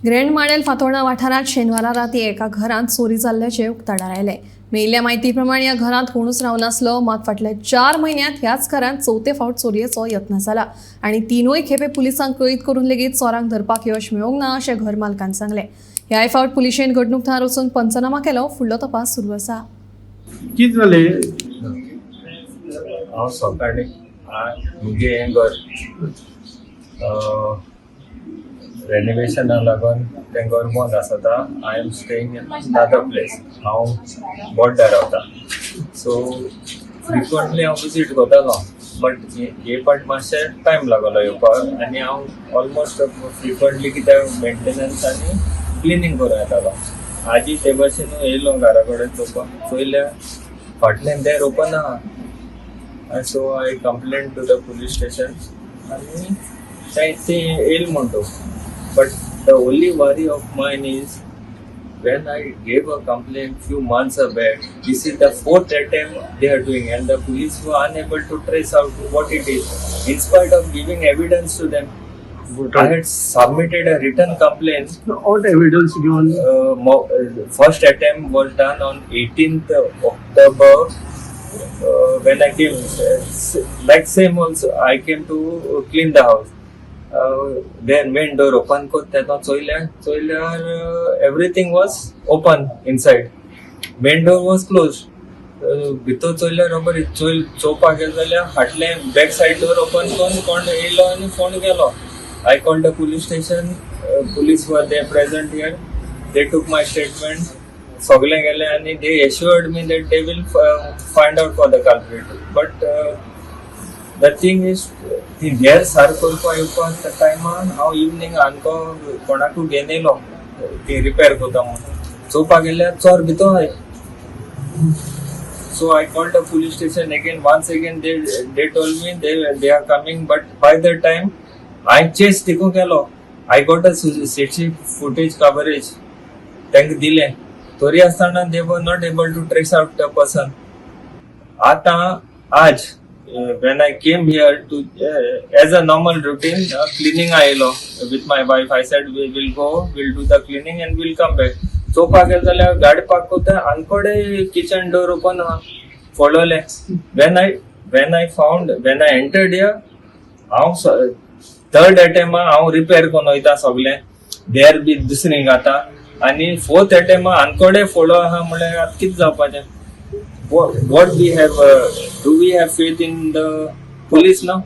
Grand model Fatorda वाठारांत शेनवारा राती एका घरांत चोरी जाल्ल्याचें उक्ताडार आयलें. मेळिल्ल्या म्हायती प्रमाण ह्या घरांत कोणूच रावनासलो, मात फाटल्या 4 म्हयन्यांत ह्याच घरांत चवथे फावट चोरयेचो यत्न जाला आनी तिनूय खेपे पुलिसांक कळीत करून लेगीत चोरांक धरपाक यश मेळूंक ना अशें घर मालकान सांगलें. ह्याय फावट पुलिशेन घडणूक थळार वचून पंचनामा केलो. फुडलो तपास सुरू आसा. कितें जालें? हांव सकाळीं मुगे हें घर रेनोवेशना लागून तें घर बंद आसा. आतां I am staying in another place. हांव बोड्डा रावता. सो फ्रिक्वंटली हांव विजीट करतालो, बट हे पाट मातशें टायम लागलो येवपाक आनी हांव ऑलमोस्ट फ्रिक्वंटली कित्याक मेंटेनन्स आनी क्लिनींग करूं येतालो. आजी ते भाशेन येयलो घरा कडेन चोवपाक, चोयल्यार फाटल्यान दार ओपन आहा. And so I complained to the police station आणि ते येईल म्हणतो, but the only worry of mine is when I gave a complaint few months back, this is the fourth attempt they are doing, and the police were unable to trace out what it is, in spite of giving evidence to them. I had submitted a written complaint. What evidence given? First attempt was done on 18th October when I came, like same also, I came to clean the house. Then main door open करता तेन्ना चोयल्यार चोयल्यार everything was open inside. Main door was close. भितर चोयल्यार बरोबर चोय चोवपाक गेले जाल्यार फाटलें back side door open करून कोण येयलो आनी फोन गेलो. I called the police station. Police were there present here. They took my statement. सगळे गेले आनी they assured me that they will find out for the culprit, but the thing is ती देर सार करपाक येवपा त्या टायमान हांव इवनींग आमकां कोणाकूय घेवन येयलो ती रिपेर करता म्हणून. चोवपाक गेल्यार चोर भितर आहाय. So I called the police station again. Once again, they told me they are coming, but by the time I chase तिकून केलो, I got a CC footage coverage. तांकां दिलें तरी आसतना they were not able to trace out the person. आतां आज when I came here to as a normal routine cleaning आयलो with my wife. I said we will go, will do the cleaning and will come back. चोवपाक गेले जाल्यार गाडी park करता आनकोडे kitchen door open आहा. पळयलें, when I found, when I entered here, हांव third attempt हांव रिपेर करून वयता सगळें, देर बी दुसरी घाता आनी फोर्थ अटेम्प्ट आनकोडे फोडो आहा. म्हणल्यार आतां कितें जावपाचें? What we have, do we have faith in the police now?